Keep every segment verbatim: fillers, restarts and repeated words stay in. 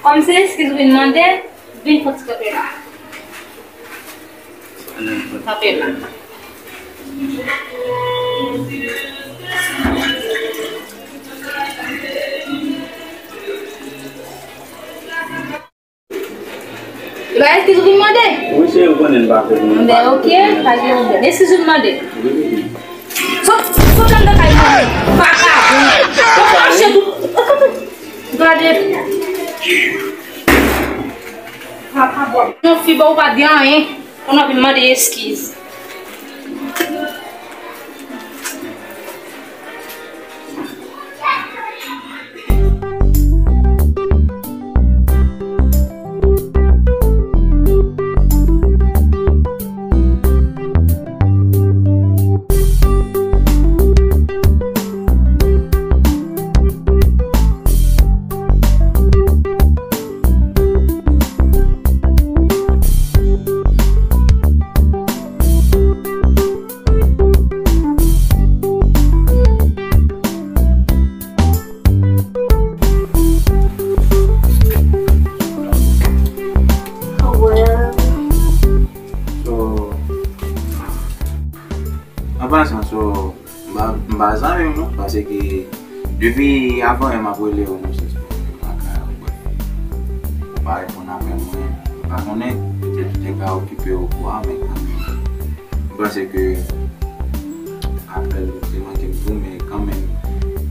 Kòm se eskiz ou vin mande, vin fè ti kanpe la. Kanpe la. E pa eskiz ou vin mande? Wi, cheri, ou konnen m pa fè moun. Ben, ok, pa gen pwoblèm. Eskiz ou vin mande? Wi, wi. Sot, sot anndan kay mwen. Vakabon. Ou fache tou. Gade. Vakabon. Yon fi ba ou pa di anyen. Ou nan vin mande eskiz. So, an pasan, so, m pa, m pa zanmi w non, paske depi avan yè m ap rele w nan sans pou m vin lakay ou, brèf. Ou pa reponn apèl mwen, m pa konnen, petèt ou te ka okipe ou kwa, men kanmenm. M panse ke apèl ou te manke m tou, men kanmenm,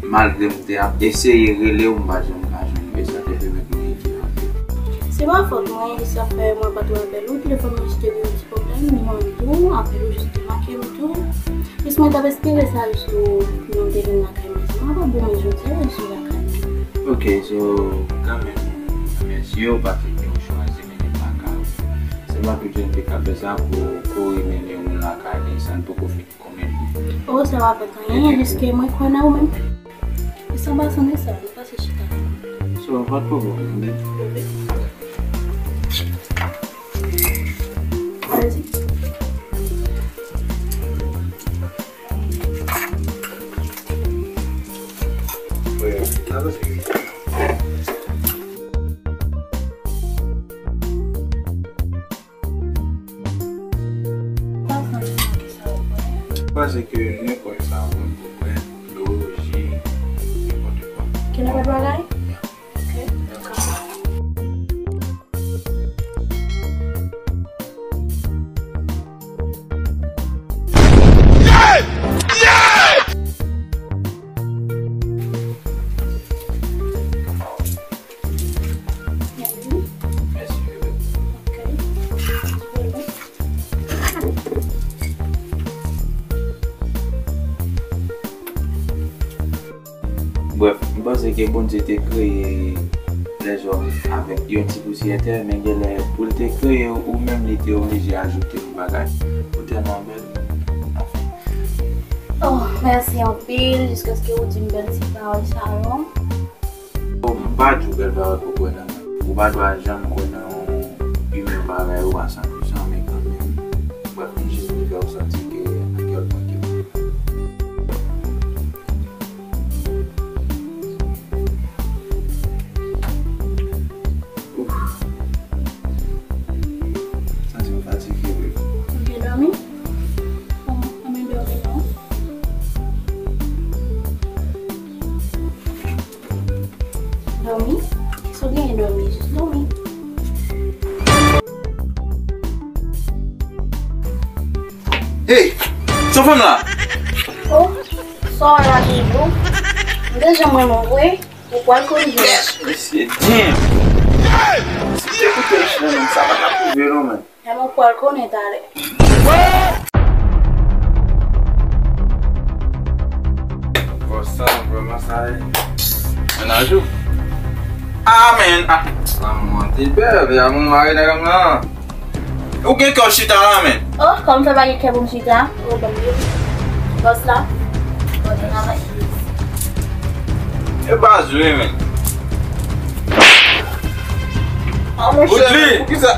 malgre m te ap eseye rele w, m pa t janm ka jwenn ou, e sa te pèmèt mwen ekri anpil. Se pa fòt mwen, e sa fè mwen pa t wè apèl ou, telefòn mwen jis te gen yon ti pwoblèm, mwen di w, apèl ou jis te manke m tou. Jis mwen t ap espere sa, jis pou nou te vin lakay mwen. Mwen pa bon, men jodi a, jis lakay mwen. Ok, so, kanmenm, mèsi w, paske ou chwazi mennen m lakay ou. Sèlman ke Dieu te ka fè sa pou kouri mennen yon moun lakay li san l poko fini konvenk li. Oh, sa va fèt anyen, jiske mwen kwè nan ou menm. E sa pa sanble sa, nou pase chita. So, pa t pwoblèm, tande. Alèzi. Panse ke nenpòt sa ou konn pou bwè, dlo, ji, nenpòt kwa. Ki nenpòt bagay? Ok, dakò. Mèsi, bebe. Ok. Brèf, m panse ke Bondye te kreye lèzòm avèk yon ti pousyè tè, men genlè pou l te kreye w, ou menm li te oblije ajoute yon bagay. Ou tèlman bèl. Anfen. Oh, mèsi anpil, jiskaske ou di m bèl ti pawòl sa yo. Bon, m pa di w bèl pawòl pou kwè nan mwen. Ou pa dwa janm kwè nan yon imen parèy ou a san pou san, men kanmenm, brèf, m jis vle fè w santi ke kè w trankil. Ouf. Santi m fatige vre. Ou byen dòmi? Bon, anben dòmi non. Dòmi? Kisa w genyen dòmi? Jis dòmi. Hey! Sa w fè m la? Oh, sa w la toujou? M te janm renmen w vre, ou pral korije. Mesye, damn! Si m te koute Richie nan menm, sa pa t ap rive non, man. Emen, ou pral konnen talè. Bòs sa, vrèman sa ye. Mennaj ou? Ah, man, ah. Lanmou an te bèl, e a moun mare nèg an nan. Ou gen kè w chita la, man. Oh, kòm fè pa gen kè pou m chita. Oh, ban m yo. Bòs la. Bòs la. E baz ou ye, man. Ah, monchè, poukisa?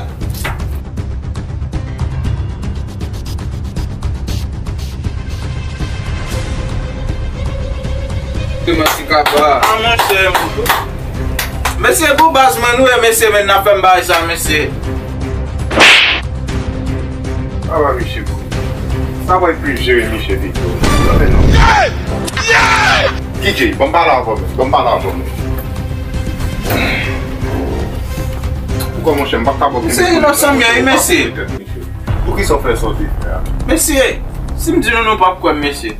Te manti kaba. Ah, monchè, monchè. Mesye, bon baz mwen, nou ye, mesye, men n ap fè m bagay sa, mesye. Aba misye pou. Sa pral pi jere misye pito. Tande non. D J, ban m pale avè w, men. Ban m pale avè w, men. Ou kòman, monchè, m p ap ka ba w. Misye inosan, men, wi, mesye. Poukisa w fè sa w te fè a? Mesye, si m di nou, nou p ap kwè m, mesye.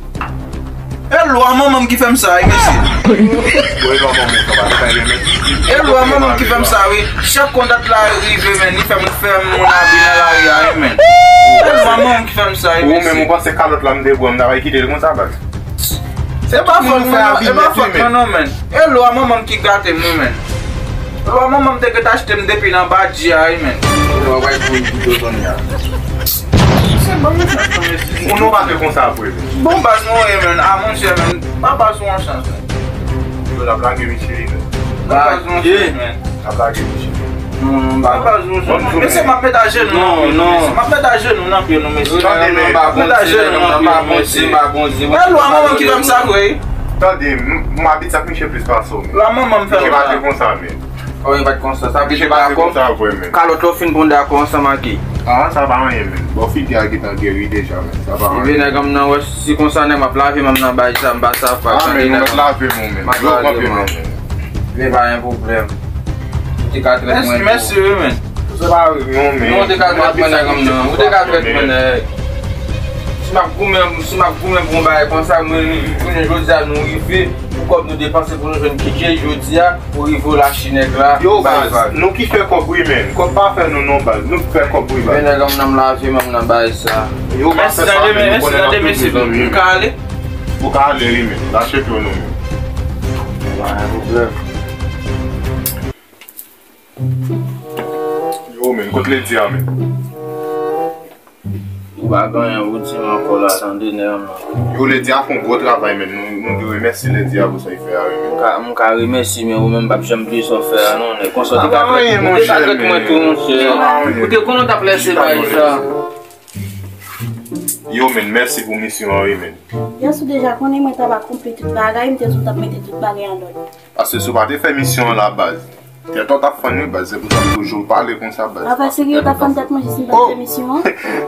E lwa manman m ki fè m sa, wi, mesye. Bon, e lwa manman w sa pa fè, men. E lwa manman m ki fè m sa, wi. Chak kondat la rive, men, li fè m, fè m moun abi nan lari a, wi, men. E lwa manman m ki fè m sa, wi, mesye. Ou menm, ou panse kalòt la m te pran, m ta bay kite l konsa, baz? Se pa fòt mwen non, e pa fòt mwen non, men. E lwa manman m ki gate m, wi, men. Lwa manman m te gentan achte m depi nan badji a, wi, men. Lwa bay pou l pito Sonya. Se bon, mesye. Moun ou pa te konsa apre. Bon baz nou ye, men. A, monchè, men. Pa baz ou an chans, men. Yo, l ap lage misye, wi, men. Bon baz nou ye, men. L ap lage misye. Non, non, pa baz ou an chans. Mesye, m ap met ajenou nan pye nou, mesye. M ap met ajenou nan pye nou, mesye. M ap met ajenou nan pye nou, mesye. E lwa manman m ki fè m sa vre. Tande, m, m abitye ak misye plis pase w, men. Lwa manman m fè m sa. Misye pa te konsa, men. Oh, li pa t konsa. Sa vle di dakò. Kalòt la w fin pran dakò ansanm ak li. Ah, sa pa anyen, men. Bon, figi a gentan geri deja, men. Sa pa anyen. Ebyen, nèg an m nan wè, si konsa, nèg m ap lave men m nan bay sa, m pa sav pa. Ah, men nou mèt lave men w, men. M ap lave men w, men. Men pa gen pwoblèm. Ou te ka trèt mwen tou. Mèsi, wi, men. Se pa vre, non, men. Non, ou te ka trèt mwen, nèg an m nan. Ou te ka trèt mwen, nèg. Si m ap goumen, si m ap goumen pou yon bagay konsa, mwen, jounen jodi a, nou rive, pou kòb nou depanse, pou nou jwenn K J jodi a, Pou rive w lache nèg la, bay vag. Yo, baz, nou ki fè kòb wi, men. Kòb pa fè nou non, baz. Nou ki fè kòb wi, baz. Men nèg an m nan m lave men m nan bay sa. Yo, baz, fè sa, men nou konnen n ap toujou zanmi, men. Ou ka ale? Ou ka ale, wi, men. Lache pye w non, men. Pa gen pwoblèm. Yo, men, kot Lady a, men? Ou pa gen anyen pou di m ankò la, tande, nèg an m nan. Yo, Lady a fè yon gwo travay, men nou, nou dwe remèsye Lady a pou sa l fè a, wi, men. M ka, m ka remèsye, men ou menm p ap janm bliye sa w fè a, non, nèg. Konsa, ou te ka trèt, ou te ka trèt mwen tou, monchè. Ou te konnen w t ap lèse bay sa. Yo, men, mèsi pou misyon an, wi, men. Yes, ou deja konnen mwen t ap akonpli tout bagay, m te di w m t ap mete tout bagay an lòd. Paske si w pa te fè misyon an la, baz, tèt ou t ap fann wi, baz, se pou sa m toujou pale konsa, baz. Apa serye, ou t ap fann tèt mwen jis m pa t fè misyon an?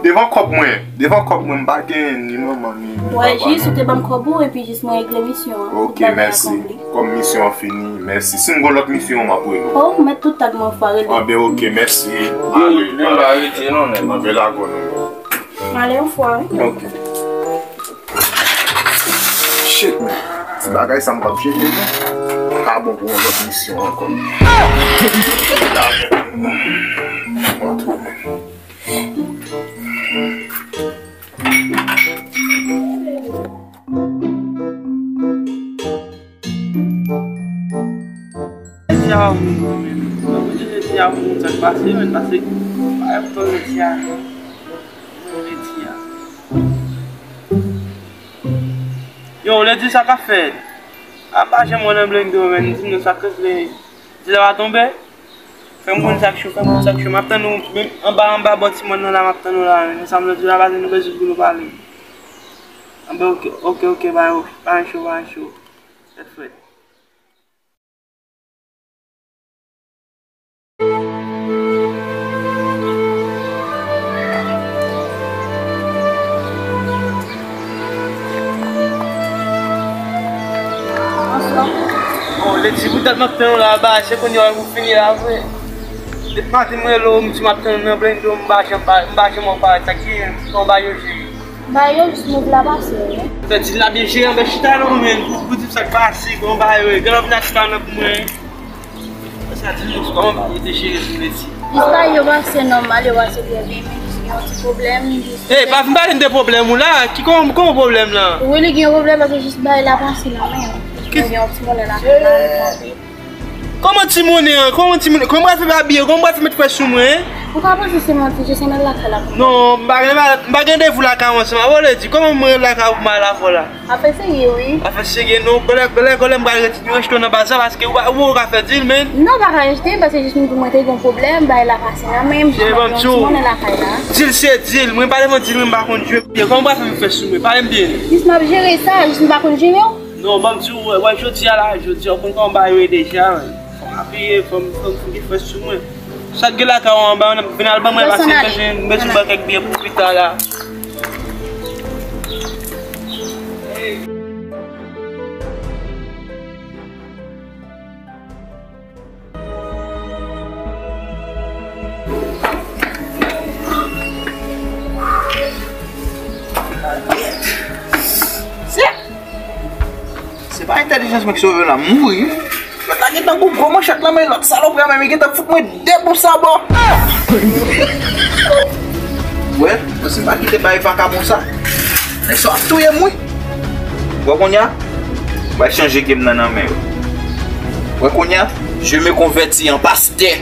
Devan kòb mwen, devan kòb mwen, m pa gen ni manman, ni, ni papa. Wè, jis ou te ban m kòb ou, epi jis mwen regle misyon an. Ok, mèsi. Kòm misyon an fini, mèsi. Si m gen lòt misyon, m ap rele w. Oh, ou mèt tout tag mwen fwa rele. Anben, ok, mèsi. Ale, ale. Anben, lago nou. M ale yon fwa, wi. Ok. Shit, man. Ti bagay sa m p ap jere, non. Ka bon pou yon lòt misyon ankò. Mwen twouve. Jodi a, moun, men. Mwen di jodi a, moun, sa k pase, men, pase pa yon tan jodi a, non. Jodi a. Yo, Lady, sa k ap fèt? A, m pa janm wè nan blendo, men. Di nou sa k rive. Di la va tonbe? Fè m konn sa k cho, fè m konn sa k cho. M ap tann ou, men, anba, anba, bò ti mòn nan la, m ap tann ou la, men. Sa m di la, pa gen nou bezwen pou nou pale. Anben, ok, ok, ok, pa gen, pa gen cho, pa gen cho. Tèt frèt. Bon, Lady, pou dat m ap tann ou la, ba, se kounye a pou fini la, vre. Depi maten mwen rele w, m di m ap tann ou nan blendo, m pa janm, m pa janm wè w parèt, sa k gen, kòman bagay yo jere? Bagay yo jis move la pase, wi. Fè dil la byen jere, anben chita non, men, pou, pou di m sa k pase, kòman bagay yo ye. Gen lòt vin achte nan pou mwen. Sa di nou, kòman bagay yo te jere sou Lady? Jis bagay yo pase nòmal, yo pase trè byen, men jis gen yon ti pwoblèm, jis... Ey, pa vin pale m de pwoblèm ou la. Ki kòman, kòman pwoblèm la? Wi, li gen yon pwoblèm, paske jis bagay la pase nan men. Jis gen yon ti pwoblèm la, la, la, la. Kòman timoun an? Kòman timoun, kòman pral fè m abiye? Kòman pral fè m met fwè sou mwen, en? Ou ka panse se manti, jis ann al lakay la pou m. Non, m pa gen, m pa gen randevou lakay ou ansanm avè w, Lady. Kòman mwen lakay ou pou m al avè w la? Afè serye, wi. Afè serye, non. Gòlè, gòlè, gòlè, m pral rete, rejte w nan baz la, paske ou pa, ou pa ka fè dil, men. Non, pa ka rejte m, paske jis m di w mwen te gen yon pwoblèm, bagay la pase nan men m, jis mwen gen yon ti monnen lakay la. Dil se dil, mwen pa devan dil, mwen pa konn jwe. Kòman w pral fè m fè sou mwen? Pale m byen. Jis m ap jere sa, jis m pa konn jere w. Non, ban m di w, wè, wè, jodi a la, jodi a, w konn kòman bagay yo ye deja, men. Fò m ap Piye, fò m, fò m, fò m gen fòs sou mwen. Sa k gen lakay ou anba, vin al ban mwen pase, mwen sou bò kèk biyè pou pita la. Se pa entèlijans mwen ki sove la, m mouri. Lòt la gentan gwo gwo manchèt nan men lòt salopri a, men li gentan fout mwen de bon sabò. Wè, mwen se pa kite bay vakabon sa. Nèg sa ap touye m wi. Wè kounye a, mwen chanje game nan nan men yo. Wè kounye a, je me convertis en pastè.